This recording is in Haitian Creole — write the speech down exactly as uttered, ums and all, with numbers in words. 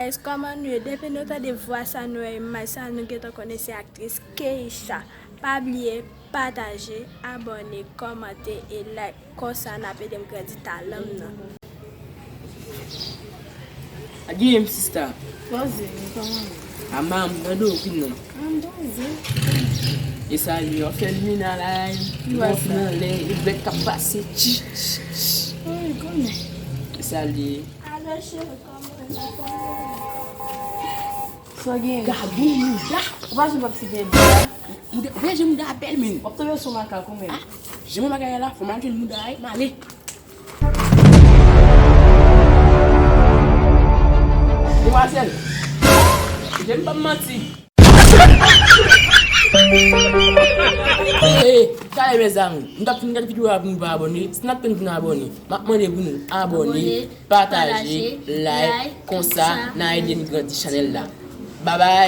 Guys, kòman nou ye? Depi nou tande vwa sa, nou wè imaj sa, nou gentan konnen se aktris Keisha. Pa bliye pataje, abòne, kòmante e like. Konsa n ap ede m grandi talan m nan. Agiye m sista. Poze, men kòman ye? Ama, m nan do vin nan. Ah, m poze. E sa li, w ap fè limina la, e bon fin anlè, e bèk k ap pase. Tch, tch, tch. Wi, konnen. E sa li. Alo, cheri, kòman w ye? Sa w gen? Gade mouda. Ou pa jwenn pap si gen bouda? Mouda, mouda bèl, men. W ap tonbe sou makak ou menm. Ah, jan mwen bagay la, fò m al jwenn mouda a, m ale. Demwazèl, je m pa manti. Hey, kale mezanmi, m t ap fin gade videyo a pou nou pa abòne. Si n ap tann pou nou abòne, m ap mande pou nou abòne, pataje, like, konsa n a ede n grandi chanèl la. Babay.